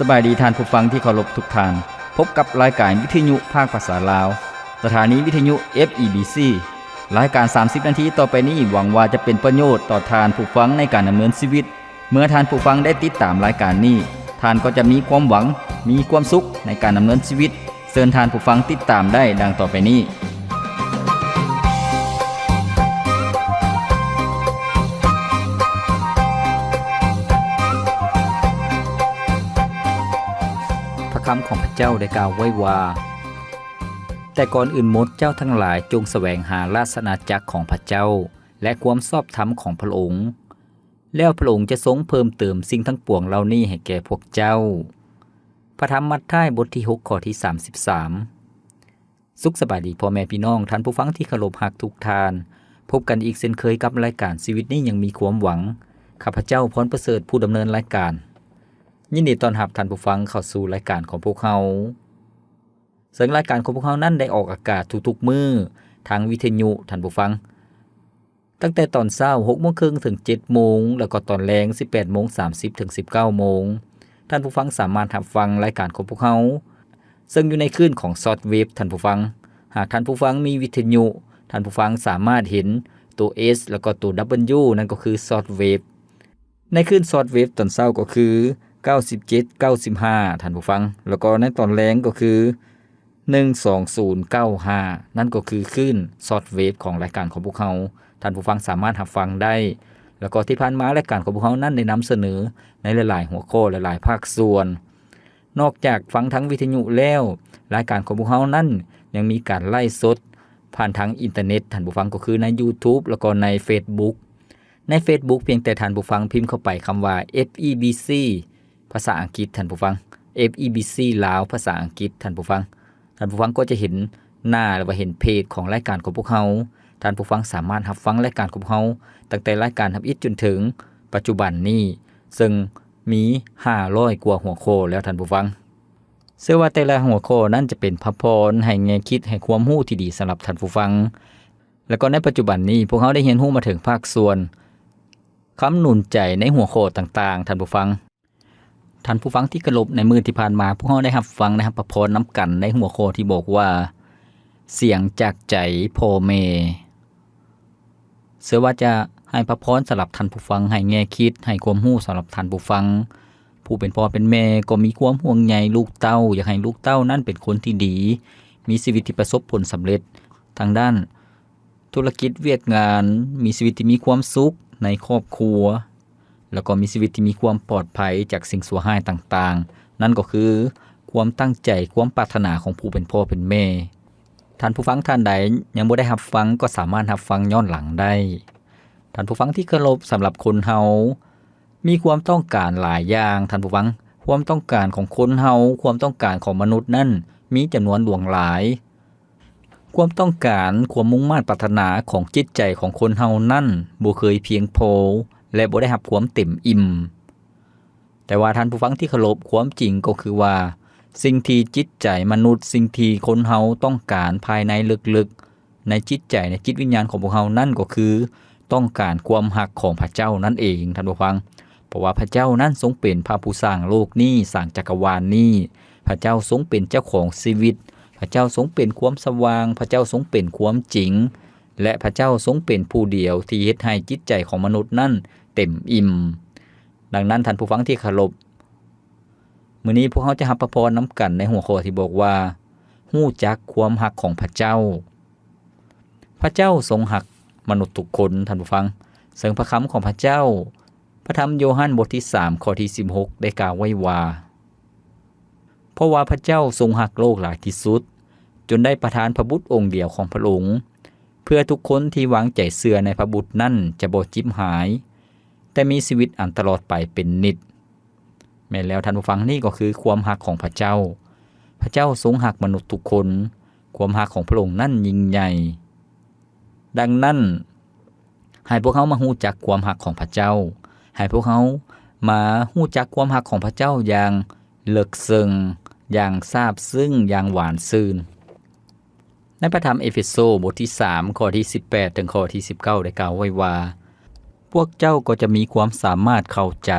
ສະບາຍດີທ່ານຜູ້ຟັງທີ່ເຄົາລົບທຸກທ່ານ. ພົບກັບລາຍການວິທະຍຸພາກພາສາລາວ, ສະຖານີວິທະຍຸ ເອັຟ ອີ ບີ ຊີ. ລາຍການສາມສິບນາທີຕໍ່ໄປນີ້ ຫວັງວ່າຈະເປັນປະໂຫຍດຕໍ່ທ່ານຜູ້ຟັງໃນການດຳເນີນຊີວິດ. ເມື່ອທ່ານຜູ້ຟັງໄດ້ຕິດຕາມລາຍການນີ້, ທ່ານກໍຈະມີຄວາມຫວັງ, ມີຄວາມສຸກໃນການດຳເນີນຊີວິດ. ເຊີນທ່ານຜູ້ຟັງຕິດຕາມໄດ້ດັ່ງຕໍ່ໄປນີ້. ພະຄຳຂອງພະເຈົ້າໄດ້ກ່າວໄວ້ວ່າ, ແຕ່ກ່ອນອື່ນໝົດເຈົ້າທັງຫຼາຍຈົ່ງສະແຫວງຫາລາຊະອານາຈັກຂອງພະເຈົ້າ ແລະ ຄວາມຊອບທຳຂອງພະອົງ, ແລ້ວພະອົງຈະຊົງເພີ່ມເຕີມສິ່ງທັງປວງເຫຼົ່ານີ້ໃຫ້ແກ່ພວກເຈົ້າ. ພະທຳມັດທາຍ ບົດທີຫົກ ຂໍ້ທີສາມສິບສາມ. ສຸກສະບາຍດີພໍ່ແມ່ພີ່ນ້ອງ, ທ່ານຜູ້ຟັງທີ່ເຄົາລົບຮັກທຸກທ່ານ. ພົບກັນອີກເຊັ່ນເຄີຍກັບລາຍການຊີວິດນີ້ຍັງມີຄວາມຫວັງ. ຂ້າພະເຈົ້າ ພອນປະເສີດ ຜູ້ດຳເນີນລາຍການ. ຍິນດີຕ້ອນຮັບທ່ານຜູ້ຟັງເຂົ້າສູ່ລາຍການຂອງພວກເຮົາ. ເຊິ່ງລາຍການຂອງພວກເຮົານັ້ນໄດ້ອອກອາກາດທຸກໆມື້ທາງວິທະຍຸ, ທ່ານຜູ້ຟັງ. ຕັ້ງແຕ່ຕອນເຊົ້າ ຫົກໂມງເຄິ່ງ ເຖິງ ເຈັດໂມງ ແລ້ວກໍຕອນແລງ ສິບແປດໂມງສາມສິບ ເຖິງ ສິບເກົ້າໂມງ. ທ່ານຜູ້ຟັງສາມາດຮັບຟັງລາຍການຂອງພວກເຮົາ ເຊິ່ງຢູ່ໃນຄື້ນຂອງຊອດເວບ, ທ່ານຜູ້ຟັງ. ຫາກທ່ານຜູ້ຟັງມີວິທະຍຸ, ທ່ານຜູ້ຟັງສາມາດເຫັນໂຕ S ແລ້ວກໍໂຕ W, ນັ້ນກໍຄືຊອດເວບ. ໃນຄື້ນຊອດເວບຕອນເຊົ້າກໍຄື ເກົ້າສິບເຈັດ ເກົ້າສິບຫ້າ ທ່ານຜູ້ຟັງ, ແລ້ວກໍໃນຕອນແລງກໍຄື ໜຶ່ງສອງສູນເກົ້າຫ້າ ນັ້ນກໍຄືຄື້ນຊອດເວບຂອງລາຍການຂອງພວກເຮົາ. ທ່ານຜູ້ຟັງສາມາດຮັບຟັງໄດ້ ແລ້ວກໍທີ່ຜ່ານມາລາຍການຂອງພວກເຮົານັ້ນໄດ້ນຳສະເໜີໃນຫຼາຍໆຫົວຂໍ້ ຫຼາຍໆພາກສ່ວນ. ນອກຈາກຟັງທາງວິທະຍຸແລ້ວ, ລາຍການຂອງພວກເຮົານັ້ນຍັງມີການໄລຟ໌ສົດຜ່ານທາງອິນເຕີເນັດ, ທ່ານຜູ້ຟັງ, ກໍຄືໃນ YouTube ແລ້ວກໍໃນ Facebook. ໃນ Facebook ພຽງແຕ່ທ່ານຜູ້ຟັງພິມເຂົ້າໄປຄຳວ່າ ເອັຟ ອີ ບີ ຊີ ພາສາອັງກິດ, ທ່ານຜູ້ຟັງ, ເອັຟ ອີ ບີ ຊີ ລາວ ພາສາອັງກິດ, ທ່ານຜູ້ຟັງ. ທ່ານຜູ້ຟັງກໍຈະເຫັນໜ້າ ຫຼືວ່າເຫັນເພຈຂອງລາຍການຂອງພວກເຮົາ. ທ່ານຜູ້ຟັງສາມາດຮັບຟັງລາຍການຂອງພວກເຮົາ ຕັ້ງແຕ່ລາຍການທຳອິດຈົນເຖິງປັດຈຸບັນນີ້, ເຊິ່ງມີຫ້າຮ້ອຍກວ່າຫົວຂໍ້ແລ້ວ, ທ່ານຜູ້ຟັງ. ເຊື່ອວ່າແຕ່ລະຫົວຂໍ້ນັ້ນຈະເປັນພະພອນໃຫ້ແງ່ຄິດ, ໃຫ້ຄວາມຮູ້ທີ່ດີສຳລັບທ່ານຜູ້ຟັງ. ແລ້ວກໍໃນປັດຈຸບັນນີ້, ພວກເຮົາໄດ້ຮຽນຮູ້ມາເຖິງພາກສ່ວນຄຳໜູນໃຈໃນຫົວຂໍ້ຕ່າງໆ, ທ່ານຜູ້ຟັງ. ທ່ານຜູ້ຟັງທີ່ເຄົາລົບ, ໃນມື້ທີ່ຜ່ານມາ ພວກເຮົາໄດ້ຮັບຟັງ, ໄດ້ຮັບພະພອນນຳກັນໃນຫົວຂໍ້ທີ່ບອກວ່າ ສຽງຈາກໃຈພໍ່ແມ່. ເຊື່ອວ່າຈະໃຫ້ພະພອນສຳລັບທ່ານຜູ້ຟັງ, ໃຫ້ແງ່ຄິດ, ໃຫ້ຄວາມຮູ້ສຳລັບທ່ານຜູ້ຟັງ. ຜູ້ເປັນພໍ່ເປັນແມ່ກໍມີຄວາມຫ່ວງໃຍລູກເຕົ້າ, ຢາກໃຫ້ລູກເຕົ້ານັ້ນເປັນຄົນທີ່ດີ, ມີຊີວິດທີ່ປະສົບຜົນສຳເລັດທາງດ້ານ ທຸລະກິດວຽກງານ, ມີຊີວິດທີ່ມີຄວາມສຸກໃນຄອບຄົວ, ແລ້ວກໍມີຊີວິດທີ່ມີຄວາມປອດໄພຈາກສິ່ງຊົ່ວຮ້າຍຕ່າງໆ. ນັ້ນກໍຄືຄວາມຕັ້ງໃຈ, ຄວາມປາດຖະໜາຂອງຜູ້ເປັນພໍ່ເປັນແມ່. ທ່ານຜູ້ຟັງທ່ານໃດຍັງບໍ່ໄດ້ຮັບຟັງ, ກໍສາມາດຮັບຟັງຍ້ອນຫຼັງໄດ້. ທ່ານຜູ້ຟັງທີ່ເຄົາລົບ, ສຳລັບຄົນເຮົາມີຄວາມຕ້ອງການຫຼາຍຢ່າງ, ທ່ານຜູ້ຟັງ. ຄວາມຕ້ອງການຂອງຄົນເຮົາ, ຄວາມຕ້ອງການຂອງມະນຸດນັ້ນມີຈຳນວນຫຼວງຫຼາຍ. ຄວາມຕ້ອງການ, ຄວາມມຸ່ງມາດປາດຖະໜາຂອງຈິດໃຈຂອງຄົນເຮົານັ້ນບໍ່ເຄີຍພຽງພໍ ແລະ ບໍ່ໄດ້ຮັບຄວາມເຕັມອີ່ມ. ແຕ່ວ່າທ່ານຜູ້ຟັງທີ່ເຄົາລົບ, ຄວາມຈິງກໍຄືວ່າ ສິ່ງທີ່ຈິດໃຈມະນຸດ, ສິ່ງທີ່ຄົນເຮົາຕ້ອງການພາຍໃນເລິກໆ ໃນຈິດໃຈ, ໃນຈິດວິນຍານຂອງພວກເຮົານັ້ນກໍຄື ຕ້ອງການຄວາມຮັກຂອງພະເຈົ້ານັ້ນເອງ, ທ່ານຜູ້ຟັງ. ເພາະວ່າພະເຈົ້ານັ້ນຊົງເປັນພະຜູ້ສ້າງໂລກນີ້, ສ້າງຈັກກະວານນີ້. ພະເຈົ້າຊົງເປັນເຈົ້າຂອງຊີວິດ. ພະເຈົ້າຊົງເປັນຄວາມສະຫວ່າງ. ພະເຈົ້າຊົງເປັນຄວາມຈິງ. ແລະ ພະເຈົ້າຊົງເປັນຜູ້ດຽວທີ່ເຮັດໃຫ້ຈິດໃຈຂອງມະນຸດນັ້ນເຕັມອີ່ມ. ດັ່ງນັ້ນ, ທ່ານຜູ້ຟັງທີ່ເຄົາລົບ, ມື້ນີ້ພວກເຮົາຈະຮັບພະພອນນຳກັນໃນຫົວຂໍ້ທີ່ບອກວ່າ ຮູ້ຈັກຄວາມຮັກຂອງພະເຈົ້າ. ພະເຈົ້າຊົງຮັກມະນຸດທຸກຄົນ, ທ່ານຜູ້ຟັງ. ເຊິ່ງພະຄຳຂອງພະເຈົ້າ, ພະທຳໂຢຮັນບົດທີສາມ ຂໍ້ທີສິບຫົກ ໄດ້ກ່າວໄວ້ວ່າ, ເພາະວ່າພະເຈົ້າຊົງຮັກໂລກຫຼາຍທີ່ສຸດ, ຈົນໄດ້ປະທານພະບຸດອົງດຽວຂອງພະອົງ, ເພື່ອທຸກຄົນທີ່ວາງໃຈເຊື່ອໃນພະບຸດນັ້ນຈະບໍ່ຈິບຫາຍ, ແຕ່ມີຊີວິດອັນຕະຫຼອດໄປເປັນນິດ. ແມ່ນແລ້ວທ່ານຜູ້ຟັງ, ນີ້ກໍຄືຄວາມຮັກຂອງພະເຈົ້າ. ພະເຈົ້າຊົງຮັກມະນຸດທຸກຄົນ. ຄວາມຮັກຂອງພະອົງນັ້ນຍິ່ງໃຫຍ່. ດັ່ງນັ້ນ, ໃຫ້ພວກເຮົາມາຮູ້ຈັກຄວາມຮັກຂອງພະເຈົ້າ. ໃຫ້ພວກເຮົາມາຮູ້ຈັກຄວາມຮັກຂອງພະເຈົ້າຢ່າງເລິກເຊິ່ງ, ຢ່າງຊາບຊຶ້ງ, ຢ່າງຫວານຊື່ນ. ໃນພະທຳເອເຟໂຊ ບົດທີສາມ ຂໍ້ທີສິບແປດ ເຖິງຂໍ້ທີສິບເກົ້າ ໄດ້ກ່າວໄວ້ວ່າ, ພວກເຈົ້າກໍຈະມີຄວາມສາມາດເຂົ້າໃຈ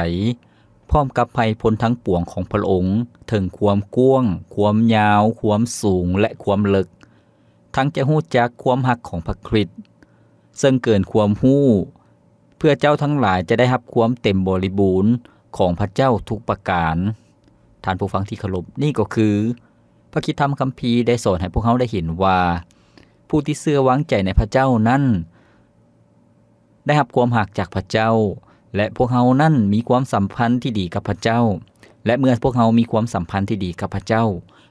ພ້ອມກັບໄພພົ້ນທັງປວງຂອງພະອົງ, ເຖິງຄວາມກວ້າງ, ຄວາມຍາວ, ຄວາມສູງ ແລະ ຄວາມເລິກ, ທັງຈະຮູ້ຈັກຄວາມຮັກຂອງພະຄຣິດ, ເຊິ່ງເກີນຄວາມຮູ້, ເພື່ອເຈົ້າທັງຫຼາຍຈະໄດ້ຮັບຄວາມເຕັມບໍລິບູນຂອງພະເຈົ້າທຸກປະການ. ທ່ານຜູ້ຟັງທີ່ເຄົາລົບ, ນີ້ກໍຄືພະຄຣິສຕຳຄຳພີໄດ້ສອນໃຫ້ພວກເຮົາໄດ້ເຫັນວ່າ ຜູ້ທີ່ເຊື່ອວາງໃຈໃນພະເຈົ້ານັ້ນ ໄດ້ຮັບຄວາມຮັກຈາກພະເຈົ້າ ແລະ ພວກເຮົານັ້ນມີຄວາມສຳພັນທີ່ດີກັບພະເຈົ້າ ແລະ ເມື່ອພວກເຮົາມີຄວາມສຳພັນທີ່ດີກັບພະເຈົ້າ,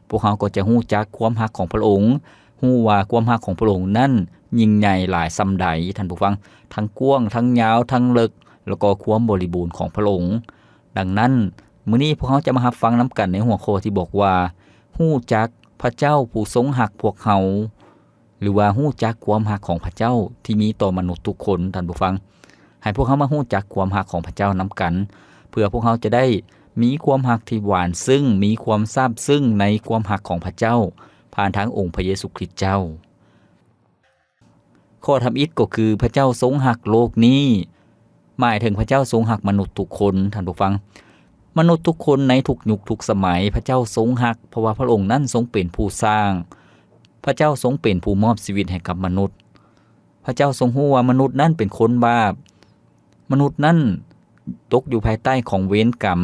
ພວກເຮົາກໍຈະຮູ້ຈັກຄວາມຮັກຂອງພະອົງ, ຮູ້ວ່າຄວາມຮັກຂອງພະອົງນັ້ນຍິ່ງໃຫຍ່ຫຼາຍສ່ຳໃດ, ທ່ານຜູ້ຟັງ, ທັງກວ້າງ, ທັງຍາວ, ທັງເລິກ, ແລ້ວກໍຄວາມບໍລິບູນຂອງພະອົງ. ດັ່ງນັ້ນ, ມື້ນີ້ພວກເຮົາຈະມາຮັບຟັງນຳກັນໃນຫົວຂໍ້ທີ່ບອກວ່າ, ຮູ້ຈັກພະເຈົ້າຜູ້ຊົງຮັກພວກເຮົາ. ຫຼືວ່າຮູ້ຈັກຄວາມຮັກຂອງພະເຈົ້າທີ່ມີຕໍ່ມະນຸດທຸກຄົນ, ທ່ານຜູ້ຟັງ. ໃຫ້ພວກເຮົາມາຮູ້ຈັກຄວາມຮັກຂອງພະເຈົ້ານຳກັນ, ເພື່ອພວກເຮົາຈະໄດ້ມີຄວາມຮັກທີ່ຫວານຊຶ້ງ, ມີຄວາມຊາບຊຶ້ງໃນຄວາມຮັກຂອງພະເຈົ້າ, ຜ່ານທາງອົງພະເຢຊູຄຣິດເຈົ້າ. ຂໍ້ທຳອິດກໍຄື ພະເຈົ້າຊົງຮັກໂລກນີ້, ໝາຍເຖິງພະເຈົ້າຊົງຮັກມະນຸດທຸກຄົນ, ທ່ານຜູ້ຟັງ. ມະນຸດທຸກຄົນໃນທຸກຍຸກທຸກສະໄໝ ພະເຈົ້າຊົງຮັກ, ເພາະວ່າພະອົງນັ້ນຊົງເປັນຜູ້ສ້າງ, ພະເຈົ້າຊົງເປັນຜູ້ມອບຊີວິດໃຫ້ກັບມະນຸດ. ພະເຈົ້າຊົງຮູ້ວ່າມະນຸດນັ້ນເປັນຄົນບາບ, ມະນຸດນັ້ນຕົກຢູ່ພາຍໃຕ້ຂອງເວນກຳ,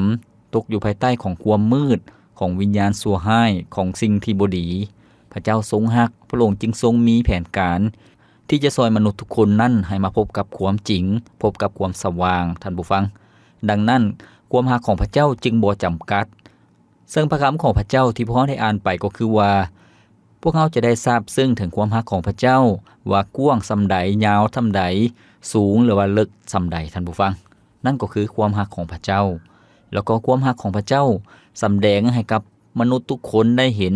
ຕົກຢູ່ພາຍໃຕ້ຂອງຄວາມມືດ, ຂອງວິນຍານຊົ່ວຮ້າຍ, ຂອງສິ່ງທີ່ບໍ່ດີ. ພະເຈົ້າຊົງຮັກ, ພະອົງຈຶ່ງຊົງມີແຜນການ ທີ່ຈະຊ່ອຍມະນຸດທຸກຄົນນັ້ນໃຫ້ມາພົບກັບຄວາມຈິງ, ພົບກັບຄວາມສະຫວ່າງ, ທ່ານຜູ້ຟັງ. ດັ່ງນັ້ນ, ຄວາມຮັກຂອງພະເຈົ້າຈຶ່ງບໍ່ຈຳກັດ. ເຊິ່ງພະຄຳຂອງພະເຈົ້າທີ່ພວກເຮົາໄດ້ອ່ານໄປກໍຄືວ່າ, ພວກເຮົາຈະໄດ້ຊາບຊຶ້ງເຖິງຄວາມຮັກຂອງພະເຈົ້າ, ວ່າກວ້າງສ່ຳໃດ, ຍາວສ່ຳໃດ, ສູງ ຫຼືວ່າເລິກສ່ຳໃດ, ທ່ານຜູ້ຟັງ. ນັ້ນກໍຄືຄວາມຮັກຂອງພະເຈົ້າ. ແລ້ວກໍຄວາມຮັກຂອງພະເຈົ້າສຳແດງໃຫ້ກັບ ມະນຸດທຸກຄົນໄດ້ເຫັນ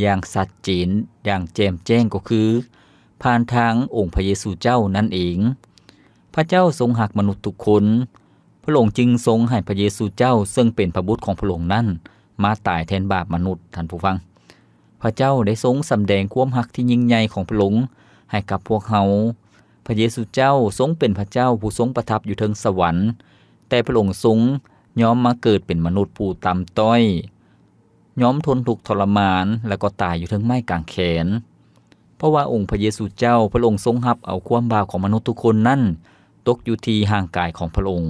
ຢ່າງຊັດເຈນ, ຢ່າງແຈ່ມແຈ້ງ ກໍຄືຜ່ານທາງອົງພະເຢຊູເຈົ້ານັ້ນເອງ. ພະເຈົ້າຊົງຮັກມະນຸດທຸກຄົນ, ພະອົງຈຶ່ງຊົງໃຫ້ພະເຢຊູເຈົ້າ ເຊິ່ງເປັນພະບຸດຂອງພະອົງນັ້ນ ມາຕາຍແທນບາບມະນຸດ, ທ່ານຜູ້ຟັງ. ພະເຈົ້າໄດ້ຊົງສຳແດງຄວາມຮັກທີ່ຍິ່ງໃຫຍ່ຂອງພະອົງໃຫ້ກັບພວກເຮົາ. ພະເຢຊູເຈົ້າຊົງເປັນພະເຈົ້າຜູ້ຊົງປະທັບຢູ່ເທິງສະຫວັນ, ແຕ່ພະອົງຊົງຍອມມາເກີດເປັນມະນຸດຜູ້ຕ່ຳຕ້ອຍ, ຍອມທົນທຸກທໍລະມານ ແລະ ກໍຕາຍຢູ່ເທິງໄມ້ກາງແຂນ. ເພາະວ່າອົງພະເຢຊູເຈົ້າ, ພະອົງຊົງຮັບເອົາຄວາມບາບຂອງມະນຸດທຸກຄົນນັ້ນຕົກຢູ່ທີ່ຮ່າງກາຍຂອງພະອົງ.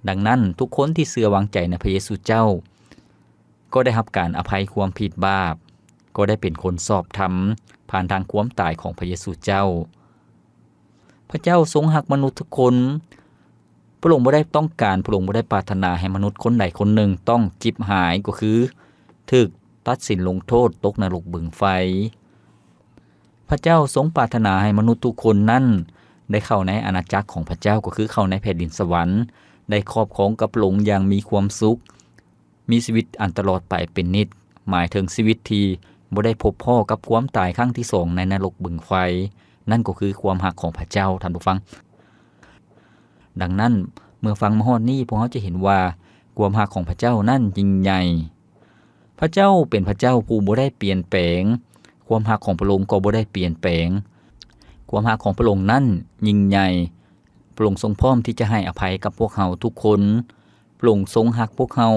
ດັ່ງນັ້ນ, ທຸກຄົນທີ່ເຊື່ອວາງໃຈໃນພະເຢຊູເຈົ້າ ກໍໄດ້ຮັບການອະໄພຄວາມຜິດບາບ, ກໍໄດ້ເປັນຄົນຊອບທຳ ຜ່ານທາງຄວາມຕາຍຂອງພະເຢຊູເຈົ້າ. ພະເຈົ້າຊົງຮັກມະນຸດທຸກຄົນ. ພະອົງບໍ່ໄດ້ຕ້ອງການ, ພະອົງບໍ່ໄດ້ປາດຖະໜາໃຫ້ມະນຸດຄົນໃດຄົນໜຶ່ງຕ້ອງຈິບຫາຍ, ກໍຄືຖືກຕັດສິນລົງໂທດຕົກນະລົກບຶງໄຟ. ພະເຈົ້າຊົງປາດຖະໜາໃຫ້ມະນຸດທຸກຄົນນັ້ນໄດ້ເຂົ້າໃນອານາຈັກຂອງພະເຈົ້າ, ກໍຄືເຂົ້າໃນແຜ່ນດິນສະຫວັນ, ໄດ້ຄອບຄອງກັບພະອົງຢ່າງມີຄວາມສຸກ. ມີຊີວິດອັນຕະຫຼອດໄປເປັນນິດ, ໝາຍເຖິງຊີວິດທີ່ບໍ່ໄດ້ພົບພໍ້ກັບຄວາມຕາຍຄັ້ງທີສອງໃນນະລົກບຶງໄຟ. ນັ້ນກໍຄືຄວາມຮັກຂອງພະເຈົ້າ, ທ່ານຜູ້ຟັງ. ດັ່ງນັ້ນ, ເມື່ອຟັງມາຮອດນີ້, ພວກເຮົາຈະເຫັນວ່າຄວາມຮັກຂອງພະເຈົ້ານັ້ນຍິ່ງໃຫຍ່. ພະເຈົ້າເປັນພະເຈົ້າຜູ້ບໍ່ໄດ້ປ່ຽນແປງ. ຄວາມຮັກຂອງພະອົງກໍບໍ່ໄດ້ປ່ຽນແປງ. ຄວາມຮັກຂອງພະອົງນັ້ນຍິ່ງໃຫຍ່. ພະອົງຊົງພ້ອມທີ່ຈະໃຫ້ອະໄພກັບພວກເຮົາທຸກຄົນ. ພະອົງຊົງຮັກພວກເຮົາ.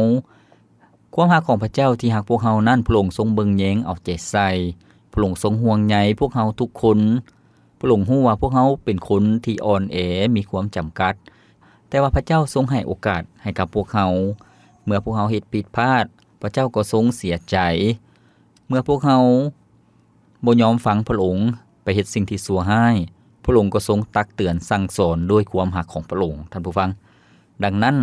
ຄວາມຮັກຂອງພະເຈົ້າທີ່ຮັກພວກເຮົານັ້ນ, ພະອົງຊົງເບິ່ງແຍງເອົາໃຈໃສ່. ພະອົງຊົງຫ່ວງໃຍພວກເຮົາທຸກຄົນ. ພະອົງຮູ້ວ່າພວກເຮົາເປັນຄົນທີ່ອ່ອນແອ, ມີຄວາມຈຳກັດ. ແຕ່ວ່າພະເຈົ້າຊົງໃຫ້ໂອກາດໃຫ້ກັບພວກເຮົາ. ເມື່ອພວກເຮົາເຮັດຜິດພາດ, ພະເຈົ້າກໍຊົງເສຍໃຈ. ເມື່ອພວກເຮົາ ບໍ່ຍອມຟັງພະອົງ, ໄປເຮັດສິ່ງທີ່ຊົ່ວຮ້າຍ, ພະອົງກໍຊົງຕັກເຕືອນສັ່ງສອນດ້ວຍຄວາມຮັກຂອງພະອົງ, ທ່ານຜູ້ຟັງ. ດັ່ງນັ້ນ,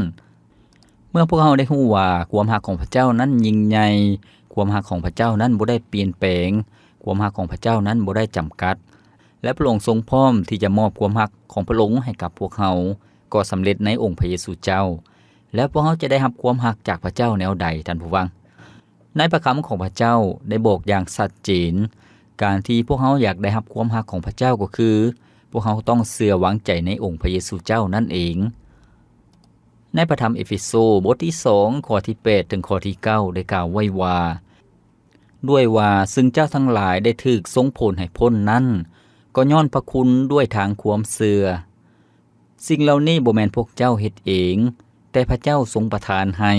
ເມື່ອພວກເຮົາໄດ້ຮູ້ວ່າຄວາມຮັກຂອງພະເຈົ້ານັ້ນຍິ່ງໃຫຍ່, ຄວາມຮັກຂອງພະເຈົ້ານັ້ນບໍ່ໄດ້ປ່ຽນແປງ, ຄວາມຮັກຂອງພະເຈົ້ານັ້ນບໍ່ໄດ້ຈຳກັດ, ແລະ ພະອົງຊົງພ້ອມທີ່ຈະມອບຄວາມຮັກຂອງພະອົງໃຫ້ກັບພວກເຮົາ, ກໍສຳເລັດໃນອົງພະເຢຊູເຈົ້າ. ແລ້ວພວກເຮົາຈະໄດ້ຮັບຄວາມຮັກຈາກພະເຈົ້າແນວໃດ, ທ່ານຜູ້ຟັງ? ໃນພະຄຳຂອງພະເຈົ້າໄດ້ບອກຢ່າງຊັດເຈນ, ການທີ່ພວກເຮົາຢາກໄດ້ຮັບຄວາມຮັກຂອງພະເຈົ້າກໍຄື ພວກເຮົາຕ້ອງເຊື່ອວາງໃຈໃນອົງພະເຢຊູເຈົ້ານັ້ນເອງ. ໃນພະທຳເອເຟໂຊ ບົດທີສອງ ຂໍ້ທີແປດ ເຖິງຂໍ້ທີເກົ້າ ໄດ້ກ່າວໄວ້ວ່າ, ດ້ວຍວ່າຊຶ່ງເຈົ້າທັງຫຼາຍໄດ້ຖືກສົ່ງຜົນໃຫ້ພົ້ນນັ້ນ, ກໍຍ້ອນພະຄຸນດ້ວຍທາງຄວາມເຊື່ອ. ສິ່ງເຫຼົ່ານີ້ບໍ່ແມ່ນພວກເຈົ້າເຮັດເອງ, ແຕ່ພະເຈົ້າຊົງປະທານໃຫ້.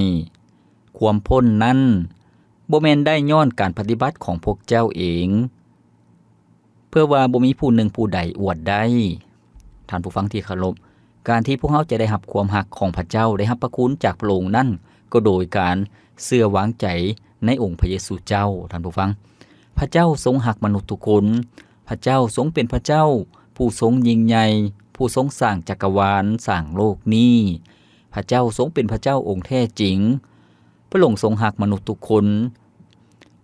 ຄວາມພົ້ນນັ້ນບໍ່ແມ່ນໄດ້ຍ້ອນການປະຕິບັດຂອງພວກເຈົ້າເອງ, ເພື່ອວ່າບໍ່ມີຜູ້ໜຶ່ງຜູ້ໃດອວດໄດ້. ທ່ານຜູ້ຟັງທີ່ເຄົາລົບ, ການທີ່ພວກເຮົາຈະໄດ້ຮັບຄວາມຮັກຂອງພະເຈົ້າ, ໄດ້ຮັບພະຄຸນຈາກພະອົງນັ້ນ, ກໍໂດຍການເຊື່ອວາງໃຈໃນອົງພະເຢຊູເຈົ້າ. ທ່ານຜູ້ຟັງ, ພະເຈົ້າຊົງຮັກມະນຸດທຸກຄົນ. ພະເຈົ້າຊົງເປັນພະເຈົ້າຜູ້ຊົງຍິ່ງໃຫຍ່, ຜູ້ຊົງສ້າງຈັກກະວານ, ສ້າງໂລກນີ້. ພະເຈົ້າຊົງເປັນພະເຈົ້າອົງແທ້ຈິງ. ພະອົງຊົງຮັກມະນຸດທຸກຄົນ.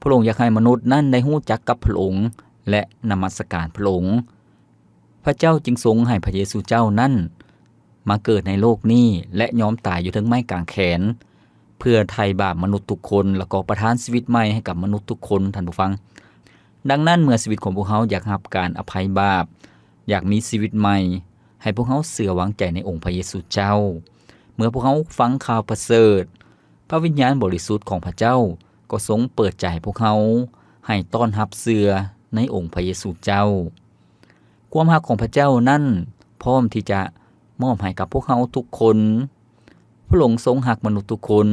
ພະອົງຢາກໃຫ້ມະນຸດນັ້ນໄດ້ຮູ້ຈັກກັບພະອົງ ແລະ ນະມັດສະການພະອົງ. ພະເຈົ້າຈຶ່ງຊົງໃຫ້ພະເຢຊູເຈົ້ານັ້ນມາເກີດໃນໂລກນີ້ ແລະ ຍອມຕາຍຢູ່ເທິງໄມ້ກາງແຂນ ເພື່ອໄຖ່ບາບມະນຸດທຸກຄົນ ແລ້ວກໍປະທານຊີວິດໃໝ່ໃຫ້ກັບມະນຸດທຸກຄົນ. ທ່ານຜູ້ຟັງ, ດັ່ງນັ້ນ ເມື່ອຊີວິດຂອງພວກເຮົາຢາກຮັບການອະໄພບາບ, ຢາກມີຊີວິດໃໝ່, ໃຫ້ພວກເຮົາເຊື່ອວາງໃຈໃນອົງພະເຢຊູເຈົ້າ. ເມື່ອພວກເຮົາຟັງຂ່າວປະເສີດ, ພະວິນຍານບໍລິສຸດຂອງພະເຈົ້າກໍຊົງເປີດໃຈໃຫ້ພວກເຮົາໃຫ້ຕ້ອນຮັບເຊື່ອໃນອົງພະເຢຊູເຈົ້າ. ຄວາມຮັກຂອງພະເຈົ້ານັ້ນພ້ອມທີ່ຈະມອບໃຫ້ກັບພວກເຮົາທຸກຄົນ. ພະອົງຊົງຮັກມະນຸດທຸກຄົນ,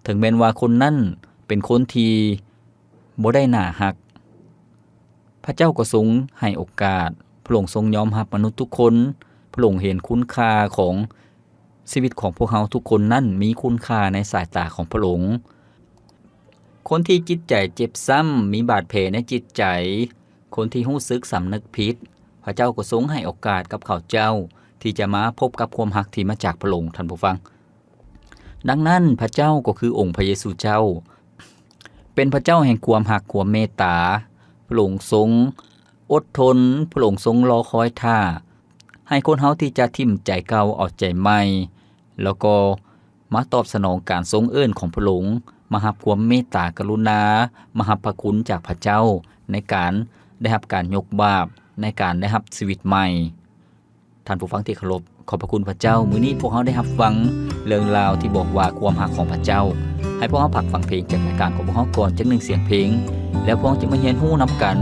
ເຖິງແມ່ນວ່າຄົນນັ້ນເປັນຄົນທີ່ບໍ່ໄດ້ໜ້າຮັກ. ພະເຈົ້າກໍຊົງໃຫ້ໂອກາດ, ພະອົງຊົງຍອມຮັບມະນຸດທຸກຄົນ. ພະອົງເຫັນຄຸນຄ່າຂອງຊີວິດຂອງພວກເຮົາທຸກຄົນນັ້ນມີຄຸນຄ່າໃນສາຍຕາຂອງພະອົງ. ຄົນທີ່ຈິດໃຈເຈັບຊ້ຳ, ມີບາດແຜໃນຈິດໃຈ, ຄົນທີ່ຮູ້ສຶກສຳນຶກຜິດ, ພະເຈົ້າກໍຊົງໃຫ້ໂອກາດກັບເຂົາເຈົ້າທີ່ຈະມາພົບກັບຄວາມຮັກທີ່ມາຈາກພະອົງ, ທ່ານຜູ້ຟັງ. ດັ່ງນັ້ນ, ພະເຈົ້າກໍຄືອົງພະເຢຊູເຈົ້າ ເປັນພະເຈົ້າແຫ່ງຄວາມຮັກ, ຄວາມເມດຕາ. ພະອົງຊົງອົດທົນ, ພະອົງຊົງລໍຄອຍຖ້າ ໃຫ້ຄົນເຮົາທີ່ຈະຖິ້ມໃຈເກົ່າເອົາໃຈໃໝ່, ແລ້ວກໍມາຕອບສະໜອງການຊົງເອີ້ນຂອງພະອົງ, ມາຮັບຄວາມເມດຕາກະລຸນາ, ມາຮັບພະຄຸນຈາກພະເຈົ້າ ໃນການໄດ້ຮັບການຍົກບາບ, ໃນການໄດ້ຮັບຊີວິດໃໝ່. ທ່ານຜູ້ຟັງທີ່ເຄົາລົບ, ຂອບພະຄຸນພະເຈົ້າ, ມື້ນີ້ພວກເຮົາໄດ້ຮັບຟັງເລື່ອງລາວທີ່ບອກວ່າຄວາມຮັກຂອງພະເຈົ້າ. ໃຫ້ພວກເຮົາພັກຟັງເພງຈາກລາຍການຂອງພວກເຮົາກ່ອນຈັກໜຶ່ງສຽງເພງ, ແລ້ວພວກເຮົາຈະມາຮຽນຮູ້ນຳກັນ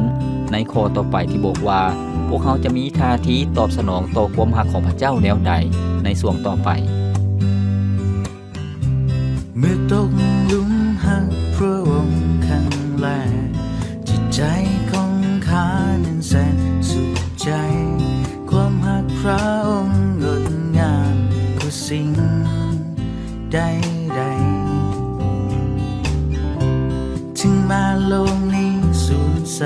ໃນຂໍ້ຕໍ່ໄປທີ່ບອກວ່າ ພວກເຮົາຈະມີທ່າທີຕອບສະໜອງຕໍ່ຄວາມຮັກຂອງພະເຈົ້າແນວໃດໃນຊ່ວງຕໍ່ໄປ. ເມື່ອຕົກหลุมฮักพระองค์ครั้งแรก จิตใจของข้านั้นแสนสุขใจ ความฮักพระองค์งดงามกว่าสิ่งใดๆ ถึงแม้โลกนี้สูญส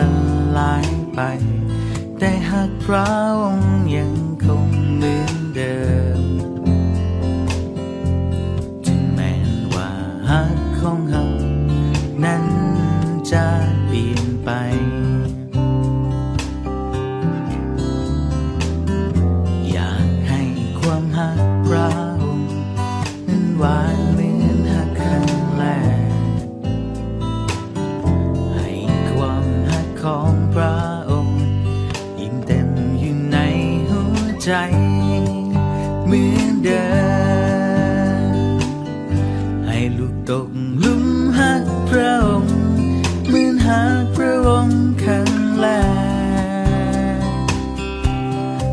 ลายไป แต่ฮักพระองค์ยังคงเหมือนเดิม ถึงแม้ว่าฮักของเฮานั้นจะเปลี่ยนไป อยากให้ความฮักพระองค์นั้นหวานเหมือนฮักครั้งแรก ให้ความฮักของพระองค์ยิ่งเต็มอยู่ในหัวใจเหมือนเดิม ให้ลูกตกหลุมฮักพระองค์เหมือนฮักพระองค์ครั้งแรก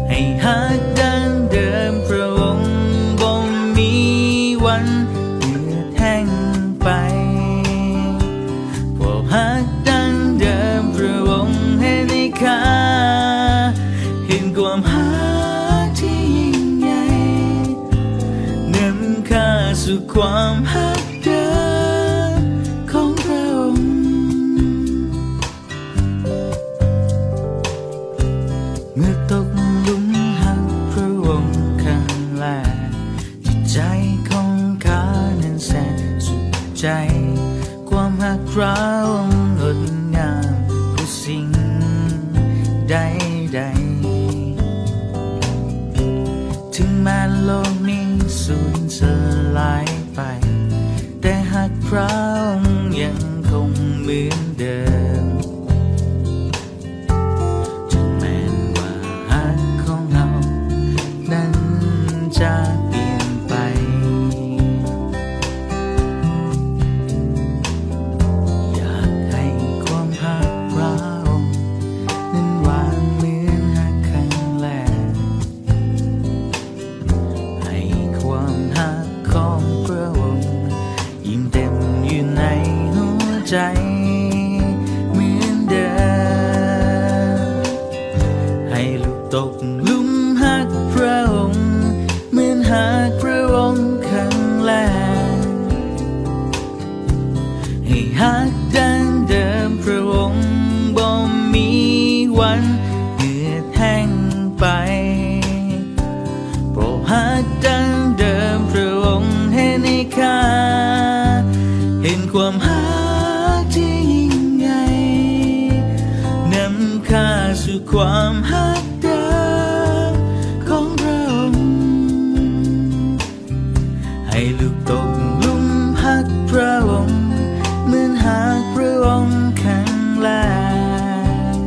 ให้ฮักดังเดิมพระองค์บ่มีวันเหือดแห้งไป พวกฮักดังเดิมพระองค์ให้ได้ค่า เห็นความฮักที่ยิ่งใหญ่ นำข้าสู่ความฮักเดิมของพระองค์ เมื่อตกหลุมฮักพระองค์ครั้งแรก จิตใจของข้านั้นแสนสุขใจ ความฮักพระองค์งดงามกว่าสิ่งใดๆ ถึงแม้โลกนี้สูญสลายไป แต่ฮักพระองค์ยังคงเหมือนเดิม ถึงแม้ว่าฮักของเฮานั้นจะเปลี่ยนไป อยากให้ความฮักพระองค์นั้นหวานเหมือนฮักครั้งแรก ให้ความฮักของพ ໃຈເໝືອນເດີມ. ໃຫ້ລູກຕົກ ລຸມຮັກພຣະອົງ ເໝືອນຮັກພຣະອົງຄັ້ງແລກ. ໃຫ້ຮັກດັ່ງເດີມພຣະອົງບໍ່ມີວັນເຫືອດແຫ້ງໄປ. ເພາະຮັກດັ່ງເດີມພຣະອົງເຮັດໃຫ້ຂ້າເຫັນຄວາມຮັກທີ່ຍິ່ງໃຫຍ່ ນຳຂ້າສູ່ຄວາມຮັກ ເດີມຂອງພຣະອົງ. ໃຫ້ລູກຕົກ ລຸມຮັກພຣະອົງ ເໝືອນຮັກພຣະອົງຄັ້ງແລກ.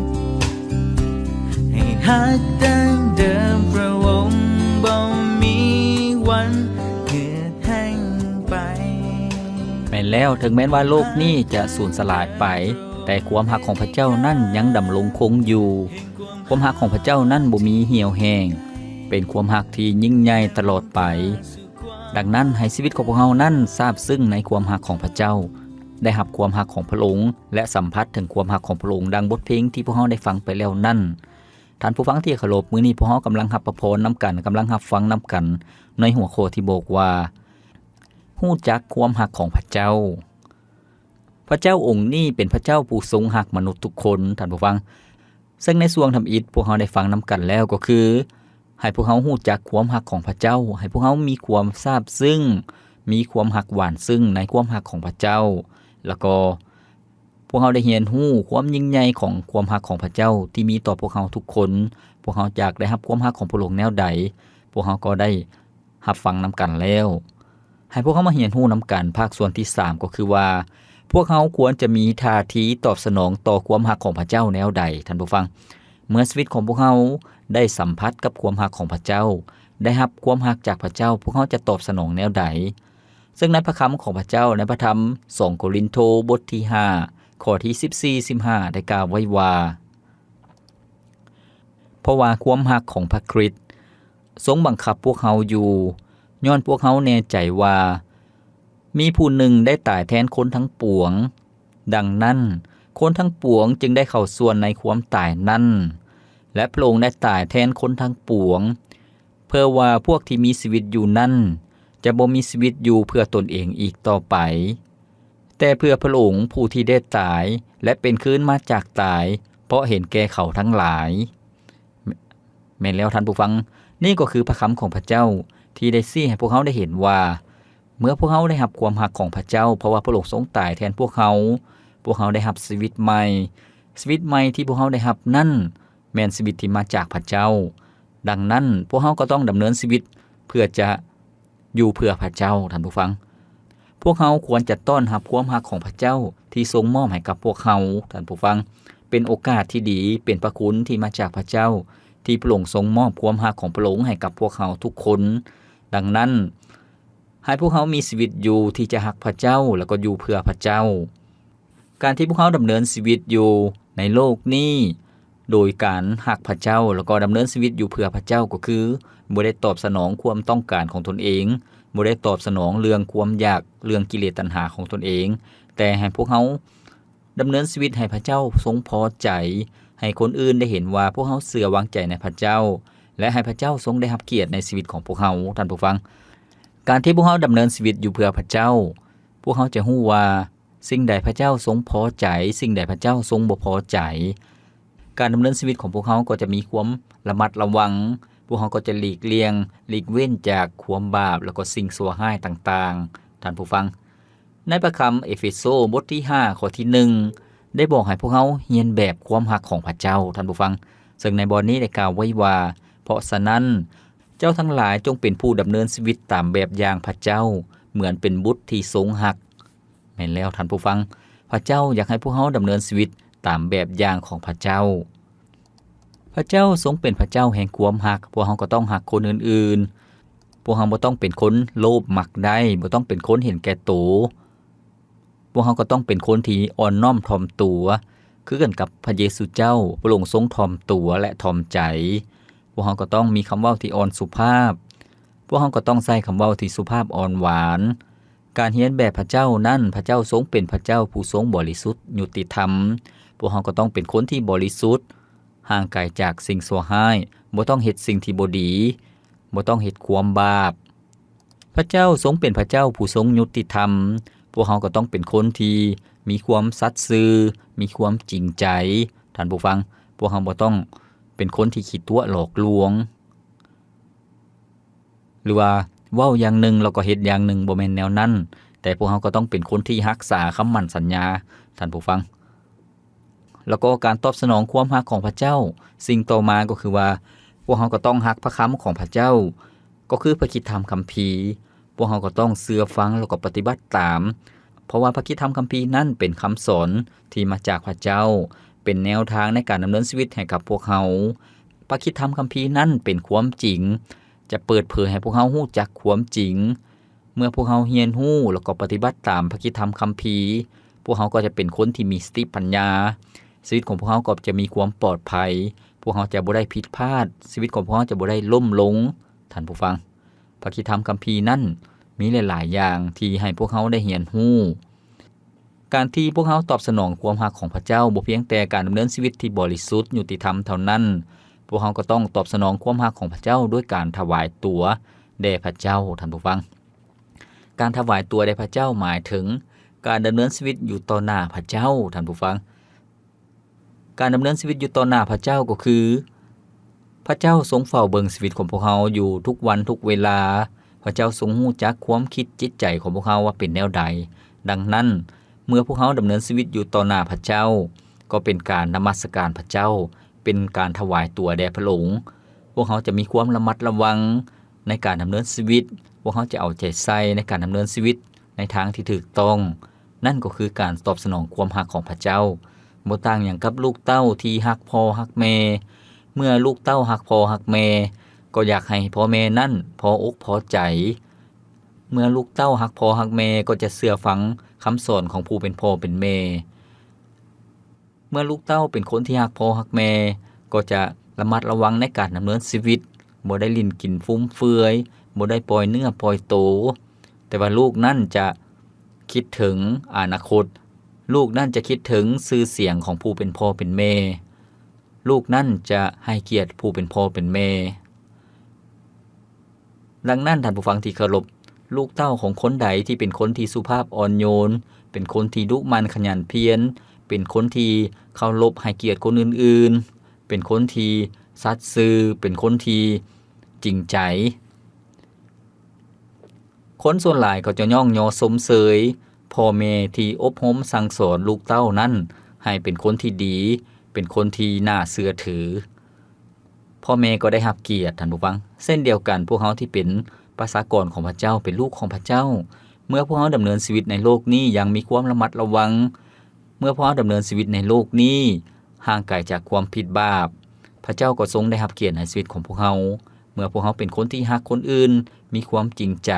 ໃຫ້ຮັກດັ່ງເດີມພຣະອົງບໍ່ມີວັນເຫືອດແຫ້ງໄປ. ແມ່ນແລ້ວ, ເຖິງແມ່ນວ່າໂລກນີ້ຈະສູນສະຫຼາຍໄປ, ແຕ່ຄວາມຮັກຂອງພຣະເຈົ້ານັ້ນຍັງດຳລົງຄົງຢູ່. ຄວາມຮັກຂອງພຣະເຈົ້ານັ້ນບໍ່ມີຫ່ຽວແຫ້ງ, ເປັນຄວາມຮັກທີ່ຍິ່ງໃຫຍ່ຕະຫຼອດໄປ. ດັ່ງນັ້ນ, ໃຫ້ຊີວິດຂອງພວກເຮົານັ້ນຊາບຊຶ້ງໃນຄວາມຮັກຂອງພຣະເຈົ້າ, ໄດ້ຮັບຄວາມຮັກຂອງພຣະອົງ ແລະ ສຳຜັດເຖິງຄວາມຮັກຂອງພຣະອົງ ດັ່ງບົດເພງທີ່ພວກເຮົາໄດ້ຟັງໄປແລ້ວນັ້ນ. ທ່ານຜູ້ຟັງທີ່ເຄົາລົບ, ມື້ນີ້ພວກເຮົາກຳລັງຮັບພະພອນນຳກັນ, ກຳລັງຮັບຟັງນຳກັນ ໃນຫົວຂໍ້ທີ່ບອກວ່າ ຮູ້ຈັກຄວາມຮັກຂອງພຣະເຈົ້າ. ພຣະເຈົ້າອົງນີ້ເປັນພຣະເຈົ້າຜູ້ຊົງຮັກມະນຸດທຸກຄົນ, ທ່ານຜູ້ຟັງ. ເຊິ່ງໃນຊ່ວງທຳອິດພວກເຮົາໄດ້ຟັງນຳກັນແລ້ວກໍຄື ໃຫ້ພວກເຮົາຮູ້ຈັກຄວາມຮັກຂອງພຣະເຈົ້າ, ໃຫ້ພວກເຮົາມີຄວາມຊາບຊຶ້ງ, ມີຄວາມຮັກຫວານຊຶ້ງໃນຄວາມຮັກຂອງພຣະເຈົ້າ, ແລ້ວກໍພວກເຮົາໄດ້ຮຽນຮູ້ຄວາມຍິ່ງໃຫຍ່ຂອງຄວາມຮັກຂອງພຣະເຈົ້າທີ່ມີຕໍ່ພວກເຮົາທຸກຄົນ. ພວກເຮົາຢາກໄດ້ຮັບຄວາມຮັກຂອງພະອົງແນວໃດ, ພວກເຮົາກໍໄດ້ ຮັບຟັງນຳກັນແລ້ວ, ໃຫ້ພວກເຮົາມາຮຽນຮູ້ນຳກັນພາກສ່ວນທີສາມ ກໍຄືວ່າ ພວກເຮົາຄວນຈະມີທ່າທີຕອບສະໜອງຕໍ່ຄວາມຮັກຂອງພຣະເຈົ້າແນວໃດ, ທ່ານຜູ້ຟັງ. ເມື່ອຊີວິດຂອງພວກເຮົາໄດ້ສຳຜັດກັບຄວາມຮັກຂອງພຣະເຈົ້າ, ໄດ້ຮັບຄວາມຮັກຈາກພຣະເຈົ້າ, ພວກເຮົາຈະຕອບສະໜອງແນວໃດ? ເຊິ່ງໃນພຣະຄຳຂອງພຣະເຈົ້າ ໃນພຣະທຳສອງໂກລິນໂທ ບົດທີຫ້າ ຂໍ້ທີສິບສີ່ ສິບຫ້າ ໄດ້ກ່າວໄວ້ວ່າ ເພາະວ່າຄວາມຮັກຂອງພຣະຄຣິດຊົງບັງຄັບພວກເຮົາຢູ່, ຍ້ອນພວກເຮົາແນ່ໃຈວ່າ ມີຜູ້ໜຶ່ງໄດ້ຕາຍແທນຄົນທັງປວງ. ດັ່ງນັ້ນ, ຄົນທັງປວງຈຶ່ງໄດ້ເຂົ້າສ່ວນໃນຄວາມຕາຍນັ້ນ, ແລະ ພຣະອົງໄດ້ຕາຍແທນຄົນທັງປວງ, ເພື່ອວ່າພວກທີ່ມີຊີວິດຢູ່ນັ້ນ ຈະບໍ່ມີຊີວິດຢູ່ເພື່ອຕົນເອງອີກຕໍ່ໄປ, ແຕ່ເພື່ອພຣະອົງຜູ້ທີ່ໄດ້ຕາຍ ແລະ ເປັນຄືນມາຈາກຕາຍ ເພາະເຫັນແກ່ເຂົາທັງຫຼາຍ. ແມ່ນແລ້ວທ່ານຜູ້ຟັງ, ນີ້ກໍຄືພຣະຄຳຂອງພຣະເຈົ້າ ທີ່ໄດ້ຊີ້ໃຫ້ພວກເຮົາໄດ້ເຫັນວ່າ ເມື່ອພວກເຮົາໄດ້ຮັບຄວາມຮັກຂອງພຣະເຈົ້າ, ເພາະວ່າພຣະອົງຊົງຕາຍແທນພວກເຮົາ, ພວກເຮົາໄດ້ຮັບຊີວິດໃໝ່. ຊີວິດໃໝ່ທີ່ພວກເຮົາໄດ້ຮັບນັ້ນ ແມ່ນຊີວິດທີ່ມາຈາກພຣະເຈົ້າ. ດັ່ງນັ້ນ, ພວກເຮົາກໍຕ້ອງດຳເນີນຊີວິດເພື່ອຈະ ຢູ່ເພື່ອພຣະເຈົ້າ, ທ່ານຜູ້ຟັງ. ພວກເຮົາຄວນຈະຕ້ອນຮັບຄວາມຮັກຂອງພຣະເຈົ້າທີ່ຊົງມອບໃຫ້ກັບພວກເຮົາ, ທ່ານຜູ້ຟັງ. ເປັນໂອກາດທີ່ດີ, ເປັນພຣະຄຸນທີ່ມາຈາກພຣະເຈົ້າ, ທີ່ພຣະອົງຊົງມອບຄວາມຮັກຂອງພຣະອົງໃຫ້ກັບພວກເຮົາທຸກຄົນ. ດັ່ງນັ້ນ, ໃຫ້ພວກເຮົາມີຊີວິດຢູ່ທີ່ຈະຮັກພຣະເຈົ້າ ແລ້ວກໍຢູ່ເພື່ອພຣະເຈົ້າ. ການທີ່ພວກເຮົາດຳເນີນຊີວິດຢູ່ໃນໂລກນີ້ ໂດຍການຮັກພຣະເຈົ້າ ແລ້ວກໍດຳເນີນຊີວິດຢູ່ເພື່ອພຣະເຈົ້າ ກໍຄືບໍ່ໄດ້ຕອບສະໜອງຄວາມຕ້ອງການຂອງຕົນເອງ, ບໍ່ໄດ້ຕອບສະໜອງເລື່ອງຄວາມຢາກ, ເລື່ອງກິເລດຕັນຫາຂອງຕົນເອງ, ແຕ່ໃຫ້ພວກເຮົາດຳເນີນຊີວິດໃຫ້ພຣະເຈົ້າຊົງພໍໃຈ, ໃຫ້ຄົນອື່ນໄດ້ເຫັນວ່າພວກເຮົາເຊື່ອວາງໃຈໃນພຣະເຈົ້າ ແລະ ໃຫ້ພຣະເຈົ້າຊົງໄດ້ຮັບກຽດໃນຊີວິດຂອງພວກເຮົາ, ທ່ານຜູ້ຟັງ. ການທີ່ພວກເຮົາດຳເນີນຊີວິດຢູ່ເພື່ອພຣະເຈົ້າ, ພວກເຮົາຈະຮູ້ວ່າ ສິ່ງໃດພຣະເຈົ້າຊົງພໍໃຈ, ສິ່ງໃດພຣະເຈົ້າຊົງບໍ່ພໍໃຈ. ການດຳເນີນຊີວິດຂອງພວກເຮົາກໍຈະມີຄວາມລະມັດລະວັງ, ພວກເຮົາກໍຈະຫຼີກລ່ຽງ, ຫຼີກເວັ້ນຈາກຄວາມບາບ ແລ້ວກໍສິ່ງຊົ່ວຮ້າຍຕ່າງໆ, ທ່ານຜູ້ຟັງ. ໃນພຣະຄຳເອເຟໂຊ ບົດທີຫ້າ ຂໍ້ທີໜຶ່ງ ໄດ້ບອກໃຫ້ພວກເຮົາຮຽນແບບຄວາມຮັກຂອງພຣະເຈົ້າ, ທ່ານຜູ້ຟັງ. ເຊິ່ງໃນບ່ອນນີ້ໄດ້ກ່າວໄວ້ວ່າ, ເພາະສະນັ້ນ, ເຈົ້າທັງຫຼາຍຈົ່ງເປັນຜູ້ດຳເນີນຊີວິດຕາມແບບຢ່າງພຣະເຈົ້າ, ເໝືອນເປັນບຸດທີ່ຊົງຮັກ. ແມ່ນແລ້ວທ່ານຜູ້ຟັງ, ພຣະເຈົ້າຢາກໃຫ້ພວກເຮົາດຳເນີນຊີວິດຕາມແບບຢ່າງຂອງພຣະເຈົ້າ. ພຣະເຈົ້າຊົງເປັນພຣະເຈົ້າແຫ່ງຄວາມຮັກ, ພວກເຮົາກໍຕ້ອງຮັກຄົນອື່ນໆ. ພວກເຮົາບໍ່ຕ້ອງເປັນຄົນໂລບມັກໄດ້, ບໍ່ຕ້ອງເປັນຄົນເຫັນແກ່ໂຕ. ພວກເຮົາກໍຕ້ອງເປັນຄົນທີ່ອ່ອນນ້ອມຖ່ອມຕົວ, ຄືກັນກັບພຣະເຢຊູເຈົ້າ, ພຣະອົງຊົງຖ່ອມຕົວ ແລະ ຖ່ອມໃຈ. ພວກເຮົາກໍຕ້ອງມີຄຳເວົ້າທີ່ອ່ອນສຸພາບ. ພວກເຮົາກໍຕ້ອງໃຊ້ຄຳເວົ້າທີ່ສຸພາບອ່ອນຫວານ. ການຮຽນແບບພະເຈົ້ານັ້ນ, ພະເຈົ້າຊົງເປັນພະເຈົ້າຜູ້ຊົງບໍລິສຸດ, ຍຸຕິທຳ. ພວກເຮົາກໍຕ້ອງເປັນຄົນທີ່ບໍລິສຸດ, ຫ່າງໄກຈາກສິ່ງຊົ່ວຮ້າຍ, ບໍ່ຕ້ອງເຮັດສິ່ງທີ່ບໍ່ດີ, ບໍ່ຕ້ອງເຮັດຄວາມບາບ. ພະເຈົ້າຊົງເປັນພະເຈົ້າຜູ້ຊົງຍຸຕິທຳ. ພວກເຮົາກໍຕ້ອງເປັນຄົນທີ່ມີຄວາມສັດຊື່, ມີຄວາມຈິງໃຈ. ທ່ານຜູ້ຟັງ, ພວກເຮົາບໍ່ຕ້ອງເປັນຄົນທີ່ຂີ້ຕົວະຫຼອກລວງ. ຫຼືວ່າເວົ້າຢ່າງໜຶ່ງແລ້ວກໍເຮັດຢ່າງໜຶ່ງ, ບໍ່ແມ່ນແນວນັ້ນ, ແຕ່ພວກເຮົາກໍຕ້ອງເປັນຄົນທີ່ຮັກສາຄຳໝັ້ນສັນຍາ, ທ່ານຜູ້ຟັງ. ແລ້ວກໍການຕອບສະໜອງຄວາມຮັກຂອງພະເຈົ້າ, ສິ່ງຕໍ່ມາກໍຄືວ່າ ພວກເຮົາກໍຕ້ອງຮັກພະຄຳຂອງພະເຈົ້າ, ກໍຄືພະຄຣິດທຳຄຳພີ. ພວກເຮົາກໍຕ້ອງເຊື່ອຟັງແລ້ວກໍປະຕິບັດຕາມ, ເພາະວ່າພະຄຣິດທຳຄຳພີນັ້ນເປັນຄຳສອນທີ່ມາຈາກພະເຈົ້າ, ເປັນແນວທາງໃນການດຳເນີນຊີວິດໃຫ້ກັບພວກເຮົາ. ພະຄຣິດທຳຄຳພີນັ້ນເປັນຄວາມຈິງ, ຈະເປີດເຜີຍໃຫ້ພວກເຮົາຮູ້ຈັກຄວາມຈິງ. ເມື່ອພວກເຮົາຮຽນຮູ້ແລ້ວກໍປະຕິບັດຕາມພະຄຣິດທຳຄຳພີ, ພວກເຮົາກໍຈະເປັນຄົນທີ່ມີສະຕິປັນຍາ. ຊີວິດຂອງພວກເຮົາກໍຈະມີຄວາມປອດໄພ, ພວກເຮົາຈະບໍ່ໄດ້ຜິດພາດ, ຊີວິດຂອງພວກເຮົາຈະບໍ່ໄດ້ລົ້ມລົງ. ທ່ານຜູ້ຟັງ, ພະຄຣິດທຳຄຳພີນັ້ນມີຫຼາຍໆຢ່າງທີ່ໃຫ້ພວກເຮົາໄດ້ຮຽນຮູ້. ການທີ່ພວກເຮົາຕອບສະໜອງຄວາມຮັກຂອງພະເຈົ້າ ບໍ່ພຽງແຕ່ການດຳເນີນຊີວິດທີ່ບໍລິສຸດ, ຍຸຕິທຳເທົ່ານັ້ນ, ພວກເຮົາກໍຕ້ອງຕອບສະໜອງຄວາມຮັກຂອງພະເຈົ້າດ້ວຍການຖະຫວາຍຕົວແດ່ພະເຈົ້າ, ທ່ານຜູ້ຟັງ. ການຖະຫວາຍຕົວແດ່ພະເຈົ້າໝາຍເຖິງການດຳເນີນຊີວິດຢູ່ຕໍ່ໜ້າພະເຈົ້າ, ທ່ານຜູ້ຟັງ. ການດຳເນີນຊີວິດຢູ່ຕໍ່ໜ້າພະເຈົ້າກໍຄື ພະເຈົ້າຊົງເຝົ້າເບິ່ງຊີວິດຂອງພວກເຮົາຢູ່ທຸກວັນທຸກເວລາ. ພະເຈົ້າຊົງຮູ້ຈັກຄວາມຄິດຈິດໃຈຂອງພວກເຮົາວ່າເປັນແນວໃດ. ດັ່ງນັ້ນ, ເມື່ອພວກເຮົາດຳເນີນຊີວິດຢູ່ຕໍ່ໜ້າພະເຈົ້າ, ກໍເປັນການນະມັດສະການພະເຈົ້າ, ເປັນການຖະຫວາຍຕົວແດ່ພະອົງ. ພວກເຮົາຈະມີຄວາມລະມັດລະວັງໃນການດຳເນີນຊີວິດ, ພວກເຮົາຈະເອົາໃຈໃສ່ໃນການດຳເນີນຊີວິດໃນທາງທີ່ຖືກຕ້ອງ. ນັ້ນກໍຄືການຕອບສະໜອງຄວາມຮັກຂອງພະເຈົ້າ. ບໍ່ຕ່າງຫຍັງກັບລູກເຕົ້າທີ່ຮັກພໍ່ຮັກແມ່. ເມື່ອລູກເຕົ້າຮັກພໍ່ຮັກແມ່, ກໍຢາກໃຫ້ພໍ່ແມ່ນັ້ນພໍອົກພໍໃຈ. ເມື່ອລູກເຕົ້າຮັກພໍ່ຮັກແມ່, ກໍຈະເຊື່ອຟັງຄຳສອນຂອງຜູ້ເປັນພໍ່ເປັນແມ່. ເມື່ອລູກເຕົ້າເປັນຄົນທີ່ຮັກພໍ່ຮັກແມ່, ກໍຈະລະມັດລະວັງໃນການດຳເນີນຊີວິດ, ບໍ່ໄດ້ຫຼິ້ນກິນຟຸມເຟືອຍ, ບໍ່ໄດ້ປ່ອຍເນື້ອປ່ອຍໂຕ. ແຕ່ວ່າລູກນັ້ນຈະຄິດເຖິງອະນາຄົດ, ລູກນັ້ນຈະຄິດເຖິງຊື່ສຽງຂອງຜູ້ເປັນພໍ່ເປັນແມ່, ລູກນັ້ນຈະໃຫ້ກຽດຜູ້ເປັນພໍ່ເປັນແມ່. ດັ່ງນັ້ນ, ທ່ານຜູ້ຟັງທີ່ເຄົາລົບ, ລູກເຕົ້າຂອງຄົນໃດທີ່ເປັນຄົນທີ່ສຸພາບອ່ອນໂຍນ, ເປັນຄົນທີ່ດຸໝັ່ນຂະຫຍັນພຽນ, ເປັນຄົນທີ່ເຄົາລົບໃຫ້ກຽດຄົນອື່ນໆ, ເປັນຄົນທີ່ສັດຊື່, ເປັນຄົນທີ່ຈິງໃຈ, ຄົນສ່ວນຫຼາຍກໍຈະຍ້ອງຍໍຊົມເຊີຍພໍ່ແມ່ທີ່ອົບຮົມສັ່ງສອນລູກເຕົ້ານັ້ນໃຫ້ເປັນຄົນທີ່ດີ, ເປັນຄົນທີ່ໜ້າເຊື່ອຖື. ພໍ່ແມ່ກໍໄດ້ຮັບກຽດ, ທ່ານຜູ້ຟັງ. ເຊັ່ນດຽວກັນ, ພວກເຮົາທີ່ເປັນປະຊາກອນຂອງພະເຈົ້າ, ເປັນລູກຂອງພະເຈົ້າ, ເມື່ອພວກເຮົາດຳເນີນຊີວິດໃນໂລກນີ້ຢ່າງມີຄວາມລະມັດລະວັງ, ເມື່ອພວກເຮົາດຳເນີນຊີວິດໃນໂລກນີ້ຫ່າງໄກຈາກຄວາມຜິດບາບ, ພະເຈົ້າກໍຊົງໄດ້ຮັບກຽດໃນຊີວິດຂອງພວກເຮົາ. ເມື່ອພວກເຮົາເປັນຄົນທີ່ຮັກຄົນອື່ນ, ມີຄວາມຈິງໃຈ,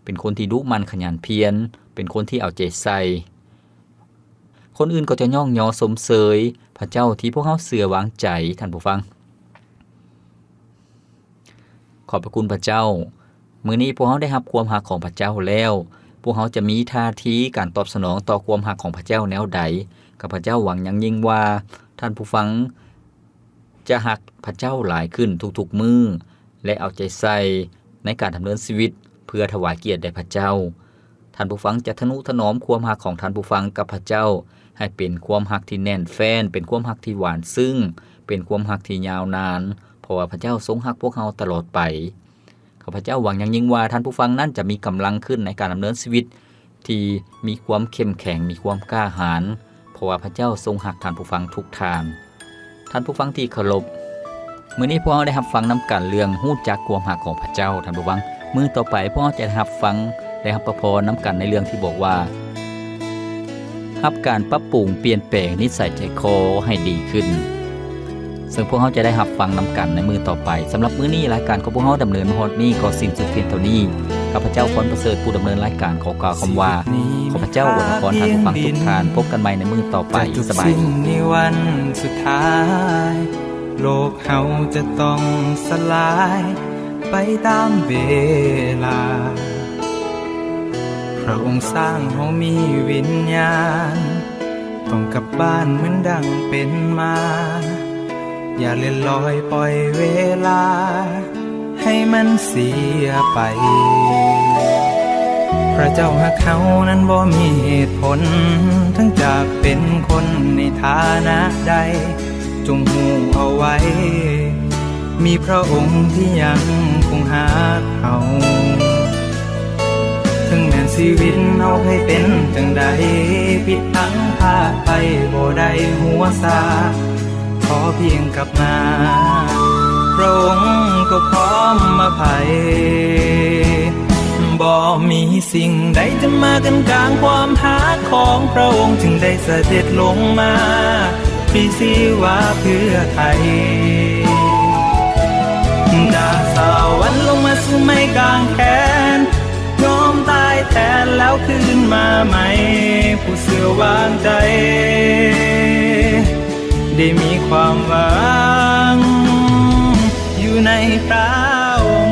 ເປັນຄົນທີ່ດຸໝັ່ນຂະຫຍັນພຽນ, ເປັນຄົນທີ່ເອົາໃຈໃສ່, ຄົນອື່ນກໍຈະຍ້ອງຍໍຊົມເຊີຍພະເຈົ້າທີ່ພວກເຮົາເຊື່ອວາງໃຈ, ທ່ານຜູ້ຟັງ. ຂອບພະຄຸນພະເຈົ້າ. ມື້ນີ້ພວກເຮົາໄດ້ຮັບຄວາມຮັກຂອງພະເຈົ້າແລ້ວ, ພວກເຮົາຈະມີທ່າທີການຕອບສະໜອງຕໍ່ຄວາມຮັກຂອງພະເຈົ້າແນວໃດ? ຂ້າພະເຈົ້າຫວັງຢ່າງຍິ່ງວ່າທ່ານຜູ້ຟັງຈະຮັກພະເຈົ້າຫຼາຍຂຶ້ນທຸກໆມື້ ແລະ ເອົາໃຈໃສ່ໃນການດຳເນີນຊີວິດເພື່ອຖວາຍກຽດແດ່ພະເຈົ້າ. ທ່ານຜູ້ຟັງຈະທະນຸຖະໜອມຄວາມຮັກຂອງທ່ານຜູ້ຟັງກັບພະເຈົ້າ ໃຫ້ເປັນຄວາມຮັກທີ່ແໜ້ນແຟ້ນ, ເປັນຄວາມຮັກທີ່ຫວານຊຶ້ງ, ເປັນຄວາມຮັກທີ່ຍາວນານ, ເພາະວ່າພະເຈົ້າຊົງຮັກພວກເຮົາຕະຫຼອດໄປ. ຂ້າພະເຈົ້າຫວັງຢ່າງຍິ່ງວ່າທ່ານຜູ້ຟັງນັ້ນຈະມີກຳລັງຂຶ້ນໃນການດຳເນີນຊີວິດທີ່ມີຄວາມເຂັ້ມແຂງ, ມີຄວາມກ້າຫານ, ເພາະວ່າພະເຈົ້າຊົງຮັກທ່ານຜູ້ຟັງທຸກທ່ານ. ທ່ານຜູ້ຟັງທີ່ເຄົາລົບ, ມື້ນີ້ພວກເຮົາໄດ້ຮັບຟັງນຳກັນເລື່ອງຮູ້ຈັກຄວາມຮັກຂອງພະເຈົ້າ, ທ່ານຜູ້ຟັງ. ມື້ຕໍ່ໄປພວກເຮົາຈະໄດ້ຮັບຟັງ ແລະ ຮັບພະພອນນຳກັນໃນເລື່ອງທີ່ບອກວ່າ ຮັບການປັບປຸງປ່ຽນແປງນິດໄສໃຈຄໍໃຫ້ດີຂຶ້ນ, ເຊິ່ງພວກເຮົາຈະໄດ້ຮັບຟັງນຳກັນໃນມື້ຕໍ່ໄປ. ສຳລັບມື້ນີ້, ລາຍການຂອງພວກເຮົາດຳເນີນມາຮອດນີ້ກໍສິ້ນສຸດພຽງເທົ່ານີ້. ຂ້າພະເຈົ້າ ພອນປະເສີດ ຜູ້ດຳເນີນລາຍການ ຂໍກ່າວຄຳວ່າ ຂໍພະເຈົ້າອວຍພອນທ່ານຜູ້ຟັງທຸກທ່ານ. ພບກັນໃໝ່ໃນມື້ຕໍ່ໄປ. ສະບາຍດີ. ໂລກເຮົາຈະຕ້ອງສະຫຼາຍໄປຕາມເວລາ. ພຣະອົງສ້າງເຮົາມີວິນຍານ ຕ້ອງກັບບ້ານເໝືອນດັ່ງເປັນມາ ຢ່າເລື່ອນລອຍປ່ອຍເວລາ ໃຫ້ມັນເສຍໄປ. ພຣະເຈົ້າຮັກເຮົານັ້ນບໍ່ມີເຫດຜົນ ເຖິງຈະເປັນຄົນໃນຖານະໃດ ຈົ່ງຮູ້ເອົາໄວ້ ມີພຣະອົງທີ່ຍັງຄົງຮັກເຮົາ. ເຖິງແມ່ນຊີວິດເຮົາໃຫ້ເປັນຈັ່ງໃດ ຜິດພລັ້ງພາດໄປບໍ່ໄດ້ຫົວຊາ ຂໍພຽງກັບມາ ພຣະອົງກໍພ້ອມອະໄພ. ບໍ່ມີສິ່ງໃດຈະມາກັ້ນກາງຄວາມຮັກຂອງພຣະອົງ ຈຶ່ງໄດ້ສະເດັດລົງມາ ພຣີຊີວາເພື່ອໄຖ່ ຈາກສະຫວັນລົງມາສູ່ໄມ້ກາງແຂນ ຍອມຕາຍແທນແລ້ວຄືນມາໃໝ່ ຜູ້ເຊື່ອວາງໃຈ ໄດ້ມີຄວາມຫວັງຢູ່ໃນພຣະອົງ.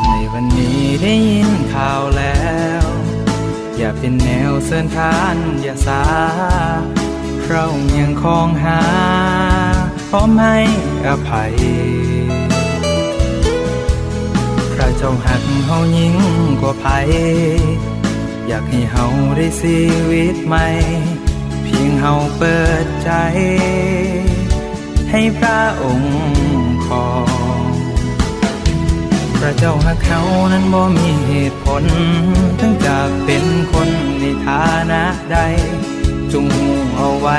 ໃນວັນນີ້ໄດ້ຍິນຂ່າວແລ້ວ ຢ່າເປັນແນວເຊີນທ່ານຢ່າຊາ ພຣະອົງຍັງຄອງຫາ ພ້ອມໃຫ້ອະໄພ. ພຣະເຈົ້າຮັກເຮົາຍິ່ງກວ່າໃຜ ຢາກໃຫ້ເຮົາໄດ້ຊີວິດໃໝ່ ພຽງເຮົາເປີດໃຈ ໃຫ້ພຣະອົງຄອງ. ພຣະເຈົ້າຮັກເຮົານັ້ນບໍ່ມີເຫດຜົນ ເຖິງຈະເປັນຄົນໃນຖານະໃດ ຈົ່ງຮູ້ເອົາໄວ້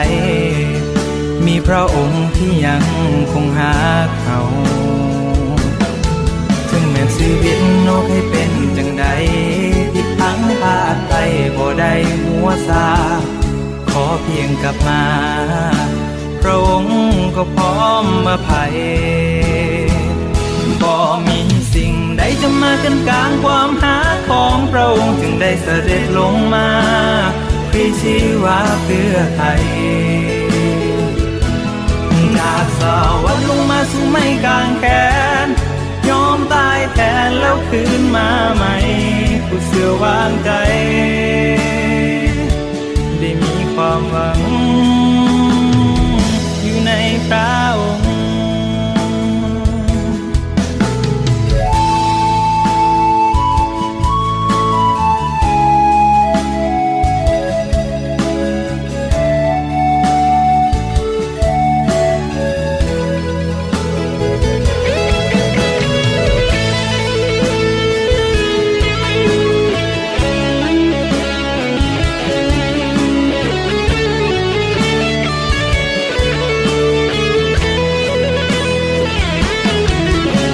ມີພຣະອົງທີ່ຍັງຄົງຮັກເຮົາ. ເຖິງແມ່ນຊີວິດເຮົາເຄີຍເປັນຈັ່ງໃດ ຜິດພລັ້ງພາດໄປບໍ່ໄດ້ຫົວຊາ ຂໍພຽງກັບມາ ພຣະອົງກໍພ້ອມອະໄພ. ບໍ່ມີສິ່ງໃດຈະມາກັ້ນກາງຄວາມຮັກຂອງພຣະອົງ ຈຶ່ງໄດ້ສະເດັດລົງມາ ພຣີຊີວາເພື່ອໄຖ່ ຈາກສະຫວັນລົງມາສູ່ໄມ້ກາງແຂນ ຍອມຕາຍແທນແລ້ວຄືນມາໃໝ່ ຜູ້ເຊື່ອວາງໃຈ ໄດ້ມີຄວາມຫວັງຢູ່ໃນພຣະອົງ.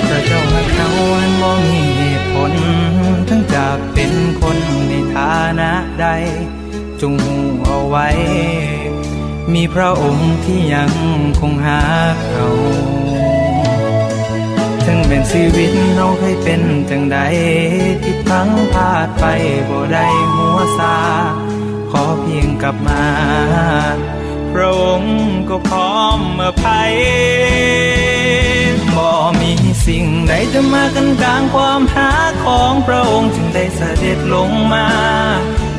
ພຣະເຈົ້າຮັກເຮົາອັນບໍ່ມີເຫດຜົນ ເຖິງຈະເປັນຄົນໃນຖານະໃດ ຈົ່ງຮູ້ເອົາໄວ້ ມີພຣະອົງທີ່ຍັງຄົງຮັກເຮົາ. ເຖິງແມ່ນຊີວິດເຮົາເຄີຍເປັນຈັ່ງໃດ ຜິດພລັ້ງພາດໄປບໍ່ໄດ້ຫົວຊາ ຂໍພຽງກັບມາ ພຣະອົງກໍພ້ອມອະໄພ. ບໍ່ມີສິ່ງໃດຈະມາກັ້ນກາງຄວາມຮັກຂອງພຣະອົງ ຈຶ່ງໄດ້ສະເດັດລົງມາ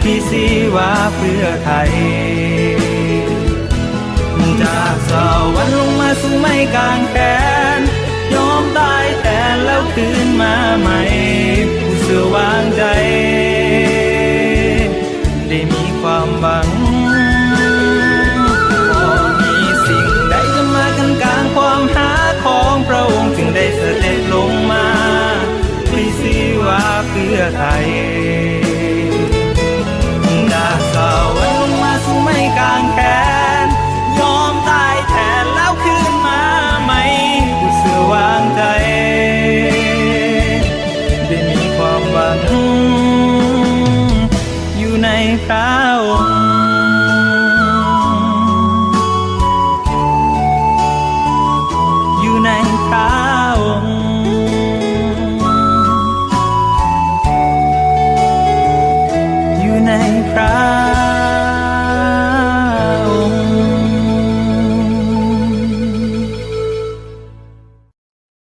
ພຣີຊີວາເພື່ອໄຖ່ ຈາກສະຫວັນລົງມາສູ່ໄມ້ກາງແຂນ ຍອມຕາຍແທນແລ້ວຄືນມາໃໝ່ ຜູ້ເຊື່ອວາງໃຈ ໄດ້ມີຄວາມຫວັງ ບໍ່ມີສິ່ງໃດຈະມາກັ້ນກາງຄວາມຮັກຂອງພຣະອົງ ຈຶ່ງໄດ້ສະເດັດລົງມາ ພຣີຊີວາເພື່ອໄຖ່ ຈາກສະຫວັນລົງມາສູ່ໄມ້ກາງແຂນ ຍອມຕາຍແທນແລ້ວຄືນມາໃໝ່ ຜູ້ເຊື່ອວາງໃຈ ໄດ້ມີຄວາມຫວັງ ຢູ່ໃນພຣະອົງ ຢູ່ໃນພຣະອົງ ຢູ່ໃນພຣະ